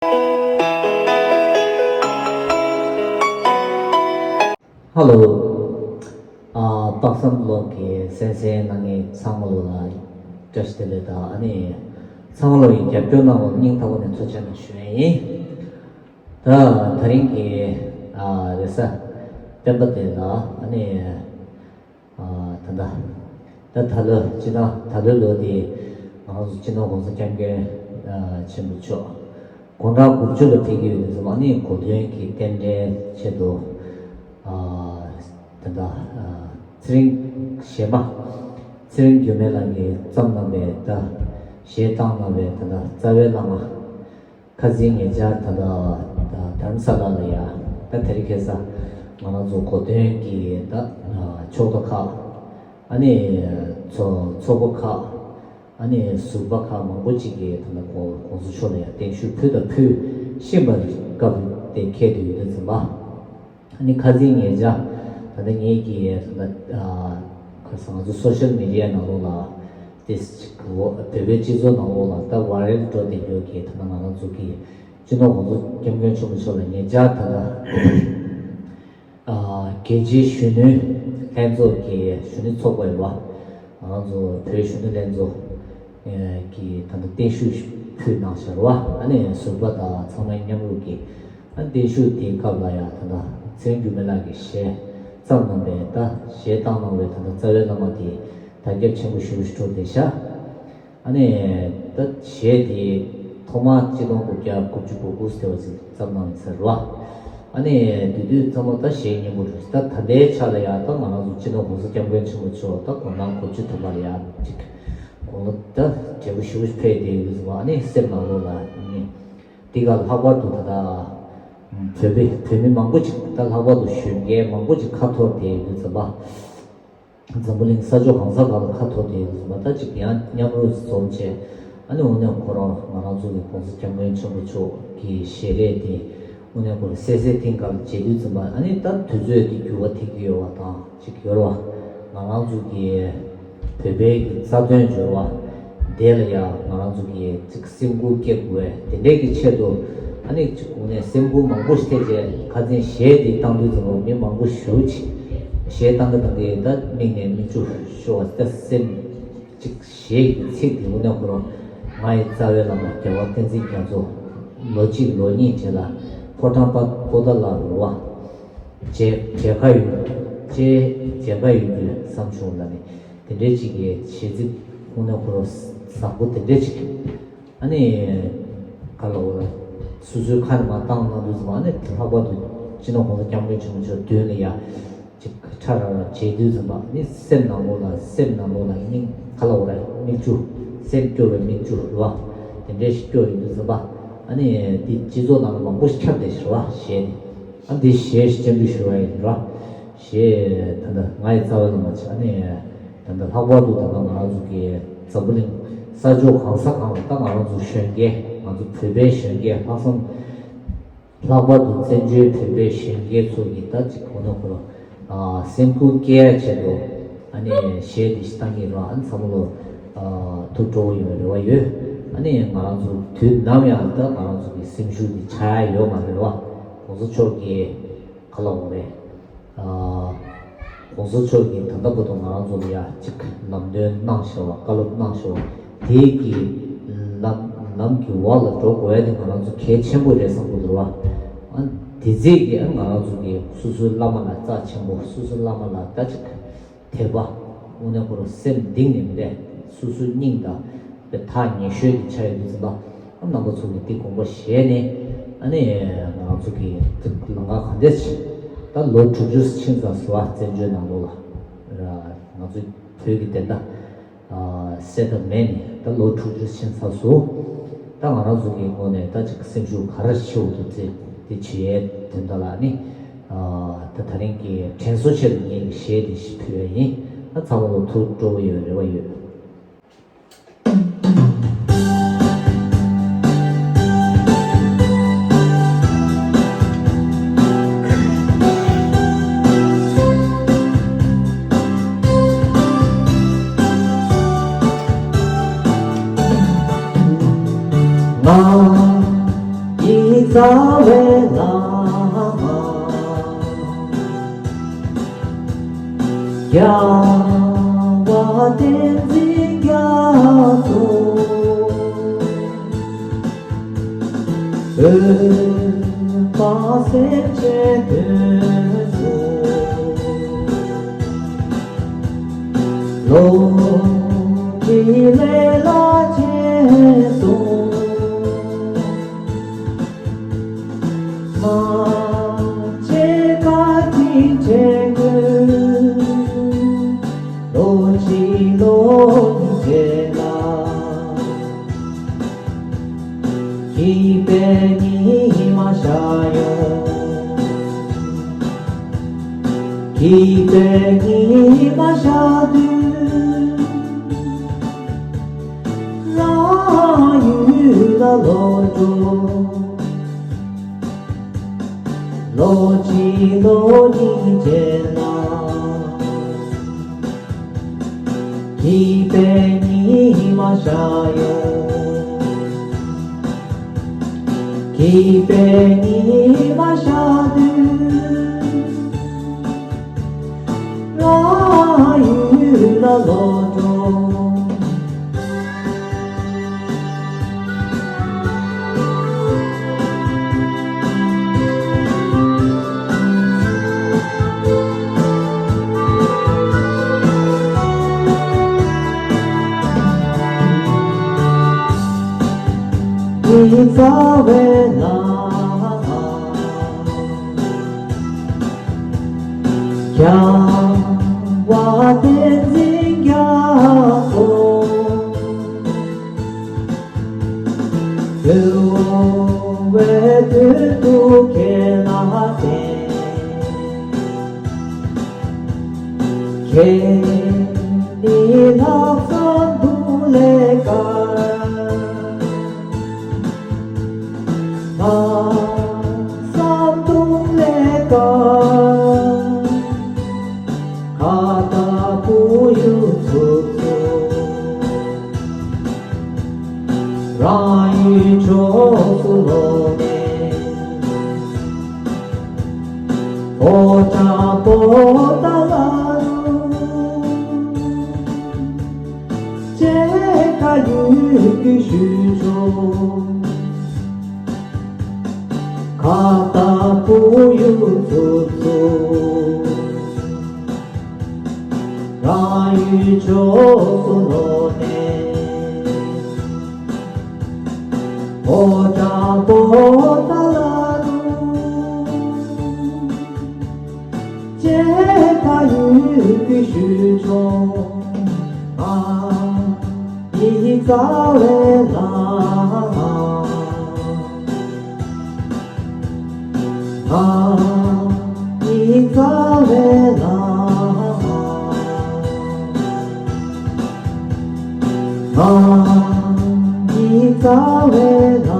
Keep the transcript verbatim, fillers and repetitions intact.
ཧ་ལོ། ཨ། དཔག་བསམ་ཀློག་གི་གསན་གཟིགས་གནང་མཁན་ཚང་མ་ལོ་ལ་བཀྲ་ཤིས་བདེ་ལེགས་དང་། ཨ་ནི་ཚང་མ་ལོ་ཡི་རྒྱབ་སྐྱོར་གནང་བར་སྙིང་ཐག་པ་ནས་ཐུགས་རྗེ་ཆེ་ཞུ་ཡས་ཡིན། ད་དེ་རིང་གི་ཨ་རེས་གཟའ་སྤེན་པ་དེ་ལ། ཨ་ནི་ཨ་ད་ལྟ་ད་ད་ལོ་སྤྱི་ནོར་ད་ལོའི་ལོ་དེ་ང་རང་ཚོ་སྤྱི་ནོར་༸གོང་ས་༸སྐྱབས་མགོན་ཨ་ཆེན་པོ་མཆོག་དགུང་གྲངས་དགུ་བཅུ་ལ་ཕེབས་ཀྱི་ཡོད་པ་ནས། གོ་སྟོན་གྱི་རྟེན་འབྲེལ་ཆེད་དུ། ཨ་ད་ལྟ་ཨ་ཚེ་རིང་གཞས་མ་ཚེ་རིང་འགྱུར་མེད་ལགས་ཀྱིས་བརྩམས་གནང་བའི། ད་གཞས་བཏང་གནང་བའི། ད་ལྟ་རྩ་བའི་བླ་མ། ཁ་སང་ཉེ་ཆར་ད་ལྟ་ད་དྷ་རམ་ས་ལ་ལ་ཡ། ད་དེ་རིང་ཁ་སང་ང་རང་ཚོ་གོ་སྟོན་གྱི་ད་ཨ་ཕྱོགས་བསྡུ་ཁག། ཨ་ནི་ཚོ་ཚོགས་པ་ཁག། ཨ་ནི་ཟུར་པ་ཁག་མང་པོ་ཅིག་གིས་ད་ལྟ་གོང་གོང་ས་མཆོག་ལ་ཡ་བརྟན་བཞུགས་ཕུལ་དང་ཕུལ་བཞིན་པ་སྐབས་དེ་འཁེལ་དུ་ཡོད་དུས་ཙམ་པ། ཨ་ནི་ཁ་སང་ཉེ་ཆར་ད་ལྟ་ངེད་ཀྱིས་ད་ལྟ་ཨ་ཁ་སང་ང་ཚོ་སོ་ཤལ་མི་ཌི་ཡ་ནང་ལོགས་ལ། དེ་ཅིག་བོད་པའི་སྤྱི་ཚོགས་ནང་ལོགས་ལ་ད་ཝའི་རལ་འགྲོ་བསྡད་ཡོད་ཀྱི། ད་ལྟ་ང་རང་ཚོ་གི་སྤྱི་ནོར་༸གོང་ས་༸སྐྱབས་མགོན་ཆེན་པོ་མཆོག་ལ་ཉེ་ཆར་ད་ལྟ་ཨ་རྒྱལ་སྤྱིའི་གཞོན་ནུ་ལྷན་ཚོགས་ཀྱི་གཞོན་ནུ་ཚོགས་པ་ཡོད་པ། ང་རང་ཚོ་བོད་གཞོན་ནུ་ལྷན་ཚོགས་ཀྱིས་ད་ལྟ་བརྟན་བཞུགས་ཕུལ་གནང་བཞག་པ། ཨ་ནི་ཟུར་པ་དང་ཚང་མ་མཉམ་རུབ་ཀྱིས། ཨ་བརྟན་བཞུགས་དེའི་སྐབས་ལ་ཡང་ད་ལྟ་ཚེ་རིང་འགྱུར་མེད་ལགས་ཀྱིས་གཞས་བརྩམས་གནང་བའི། ད་གཞས་བཏང་གནང་བའི་ད་ལྟ་རྩ་བའི་བླ་མ་དེ་དར་ཁྱབ་ཆེན་པོ་ཞེ་པོ་ཞིག་གྲུབ་བསྡད་ཤག་ཨ་ནི་ད་གཞས་དེ་ཐོག་མར་གཅིག་སྟོང་དགུ་བརྒྱ་དགུ་བཅུ་གོ་དགུ་ཟེར་བ་ཞིག་བརྩམས་གནང་ཡིན་ཟེར་བ། ཨ་ནི་དེ་དུས་ཚང་མ་ད་གཞས་སྙན་པོ་རེད། ད་ད་ལྟའི་ཆ་ལ་ཡང་ད་ང་རང་ཚོ་སྤྱི་ནོར་༸གོང་ས་༸སྐྱབས་མགོན་ཆེན་པོ་མཆོག་ད་དགུང་གྲངས་དགུ་བཅུ་ཐམ་པ་ལ་ཡང་ཅིག་དགུང་ལོ་ད་བགྲེས་པོ་ཞེ་པོ་ཕེབས་བསྡད་ཡོད་ཟེར་བ། ཨ་ནི་སེམས་ནང་ལོགས་ལ་ཨ་ནི། འདི་ག་ལྷག་པར་དུ་ད་ལྟ་བོད་པའི་བོད་མི་མང་པོ་ཅིག་ད་ལྷག་པར་དུ་གཞོན་སྐྱེས་མང་པོ་ཅིག་ཁ་འཐོར་བསྡད་ཡོད་ཙམ་པ། འཛམ་བུ་གླིང་ས་ཕྱོགས་གང་ས་གང་ལ་ཁ་འཐོར་བསྡད་ཡོད་ཙམ་པ། ད་ཅིག་ཡང་མཉམ་རུབ་འཛོམས་བྱས། ཨ་ནི་དངོས་གནས་ཁོ་རང་ང་རང་ཚོ་གི་༸གོང་ས་༸སྐྱབས་མགོན་ཆེན་པོ་མཆོག་གི་ཞལ་རས་དེ་དངོས་གནས་ཁོ་རང་གསལ་གསལ་ཐིང་ག་ལ་མཇལ་དུས་ཙམ་པ། ཨ་ནི་ད་དུས་ཚོད་དེ་འགྱུར་བ་ཐེབས་ཀྱི་ཡོད་པ་དང་། ཅིག་ཡོད་རེད་བ། ང་རང་ཚོ་གི་བོད་པའི་གི་རྩ་དོན་འབྱོར་བ་དེ་ལ་ཡང་ང་རང་ཚོ་གི་ཅིག་སེམས་ཁུར་སྐྱེ་དགོས་པས། དེ་འདྲའི་གི་ཆེད་དུ། ཨ་ནི་ཅིག་དངོས་གནས་སེམས་ཁུར་མང་པོ་ཞིག་ཐེབས་བྱས། ཁ་སང་གཞས་འདི་བཏང་དུས་ཙམ་པ་མི་མང་པོ་ཞེ་པོ་ཅིག་གཞས་བཏང་གི་བཏང་གི་ད་མིག་ནས་མིག་ཆུ་ཤོར་བ། ད་སེམས་ཅིག་གཞས་ཀྱི་ཚིག་དེ་དངོས་གནས་ཁོ་རང་ང་ཡི་རྩ་བའི་བླ་མ་རྒྱལ་བ་བསྟན་འཛིན་རྒྱ་མཚོ་ལོ་གཅིག་ལོ་གཉིས་རྗེས་ལ་ཕོ་བྲང་པ་པོ་ཏཱ་ལ་རུ་བ། མཇལ་མཇལ་ཁ་ཡོད། མཇལ་མཇལ་ཁ་ཡོད་རྒྱུ་བསམ་བྱུང་ལ་ནི། དེ་འདྲའི་ཅིག་གི་གཞས་ཚིག་དངོས་གནས་ཁོ་རང་བཟང་པོ་དེ་འདྲའི་ཅིག་ཨ་ནི་ག་ལ་འོ་ལ། སོ་སོའི་ཁ་ནས་མར་བཏང་གནང་དུས་ཙམ་པ། ཨ་ནི་ལྷག་པར་དུ་སྤྱི་ནོར་༸གོང་ས་༸སྐྱབས་མགོན་ཆེན་པོ་མཆོག་མདུན་ལ་ཡ་ཅིག་ཁྲ་ར་ར་མཇལ་དུས་ཙམ་པ། ཨ་ནི་སེམས་ནང་ལོགས་ལ་སེམས་ནང་ལོགས་ལ་སྙིང་ག་ལ་འོ་ལ་མིག་ཆུ། སེམས་སྐྱོ་བའི་མིག་ཆུ་རེད་བ། དེ་འདྲའི་ཞིག་སྐྱོ་ཡོང་དུས་ཙམ་པ། ཨ་ནི་འདི་སྤྱི་ཚོགས་ནང་ལ་མང་པོ་ཞིག་ཁྱབ་བསྡད་ཤག་རེད་བ། གཞས་དེ། ཨ་འདི་གཞས་ཞིག་སྤྱན་འབུལ་ཞུ་བ་ཡིན་ར། གཞས་ད་ལྟ་ང་ཡི་རྩ་བའི་བླ་མ་ཆེ། ཨ་ནི་ད་ལྟ་ལྷག་པར་དུ་ད་ལྟ་ང་རང་ཚོ་གི་འཛམ་བུ་གླིང་ས་ཕྱོགས་གང་ས་གང་ལ་ད་ང་རང་ཚོ་གཞོན་སྐྱེས། ང་ཚོ་བོད་པའི་གཞོན་སྐྱེས། ལྷག་བསམ་ལྷག་པར་དུ་བཙན་བྱོལ་བོད་པའི་གཞོན་སྐྱེས་ཚོ་གི་ད་ཅིག་གོ་ནོ་ཁོ་རང་སེམས་ཁུར་སྐྱེ་ཡ་ཆེད་དུ། ཨ་ནི་གཞས་འདི་ཞིག་བཏང་གི་ར། ཨ་ནི་ཚང་མ་ལོ་ཐུགས་སྤྲོ་བོ་ཡོང་བའི་རེ་བ་ཡོད། ཨ་ནི་ང་རང་ཚོ་དུས་ནམ་ཡང་ད་ང་རང་ཚོ་གི་སེམས་ཤུགས་འདི་ཆག་ཡ་ཡོད་མ་རེད་བ། གོང་ས་མཆོག་གི་ག་ལ་འོ་རེད། ཨ་གོང་ས་མཆོག་གིས་ད་ལྟ་བར་དུ་ང་རང་ཚོ་ལ་ཡ་གཅིག་ལམ་སྟོན་གནང་བཞག་པ། བཀའ་སློབ་གནང་བཞག་པ་དེ་གི་ལམ་ལམ་གྱི་འོག་ལ་འགྲོ་དགོས་ཡ་དེ་ང་རང་ཚོ་གལ་ཆེན་པོ་རེད་བསམ་གྱི་འདུག་བ། ཨ་དེ་རྗེས་ཀྱི་ཨ་ང་རང་ཚོ་གི་སོ་སོའི་བླ་མ་ལ་རྩ་ཆེན་པོ། སོ་སོའི་བླ་མ་ལ་ད་ཅིག་དད་པ། དངོས་གནས་ཁོ་རང་སེམས་གཏིང་ནས་མི་རེད། སོ་སོའི་སྙིང་དང་ཐག་ཉེ་ཤོས་དེ་ཆགས་ཡོད་དུས་ཙམ་པ། ཨ་རྣམ་པ་ཚོ་གིས་འདི་དགོངས་པ་བཞེས་ནས། ཨ་ནི་ང་ཚོ་གི་ལམ་ཁ་ག་འདྲས་ཅིག་ད་ལོ་དྲུག་ཅུ་ཕྱིན་ཚར་སོང་བ། བཙན་བྱོལ་ནང་ལོགས་ལ་ང་ཚོ་བོད་ཀྱི་བདེན་མཐའ་གསལ་ཐབས་མེད་ནས་ད་ལོ་དྲུག་ཅུ་ཕྱིན་ཚར་སོང་། ད་ང་རང་ཚོ་གི་ངོས་ནས་ད་ཅིག་སེམས་ཤུགས་ག་རེ་ཆེ་བོ་འདུག་ཚེ་དེ་བྱེད་ཡས་དོན་དག་ལ་ནི། ད་ད་རིང་གི་དྲན་གསོ་ཆེད་དུ་ངས་གཞས་འདི་ཞིག་ཕུལ་བ་ཡིན། ད་ཚང་མ་ལོ་ཐུགས་སྤྲོ་བོ་ཡོད་རེ་བ་ཡོད། ང་ཡི་ རྩ་བའི་བླ་མ། རྒྱལ་བ་བསྟན་འཛིན་རྒྱ་མཚོ། བོད་པ་སེམས་ཅན་དོན་གཙོ། ལོ་རྒྱུས་ལས་ལ་བཅས་སོང་། མ་བྱེད་བཀའ་དྲིན་དྲན་དགོས། ལོ་གཅིག་ལོ་གཉིས་རྗེས་ལ། སྐྱིད་པའི་ཉི་མ་ཤར་ཡོང་། སྐྱིད་པའི་ཉི་མ་ཤར་དུས། རང་ཡུལ་ལ་ལོག་འགྲོ། ལོ་གཅིག་ལོ་གཉིས་རྗེས་ལ། སྐྱིད་པའི་ཉི་མ་ཤར་ཡོང་། སྐྱིད་པའི་ཉི་མ་ཤར་དུས། རང་ཡུལ་ལ་ལོག་འགྲོ། ཉི་ཚེ་བའི་ནང་། རྒྱལ་བ་བསྟན་འཛིན་རྒྱ་མཚོ། འོད་འོད་དོན་དུ་ཁས་བླངས་ཏེ། ཁྱེད་ནི་ལྷག་བསམ་སྡུག་ལས་དཀར། ལྷག་བསམ་སྡུག་ལས་དཀར། ཁ་བཏགས་བུ་ཡུག་འཚུབ་འཚུབ། རང་ཡུལ་ཕྱོགས་སུ་ལོག་ནས། ཕོ་བྲང་པོ་ཏཱ་ལ་རུ། མཇལ་ཁ་ཡུལ་གྱི་ཞུ་ཆོག་ཁ་བཏགས་བུ་ཡུག་འཚུབ་འཚུབ། རང་ཡུལ་ཕྱོགས་སུ་ལོག་ནས། ཕོ་བྲང་པོ་ཏཱ་ལ་རུ། མཇལ་ཁ་ཡུལ་གྱི་ཞུ་ཆོག་ཨ། ཉི་ཚེ་བའི་བླ་མ། ཨ། ཉི་ཚེ་བའི་བླ་མ། ཨ། ཉི་ཚེ་བའི་བླ་མ།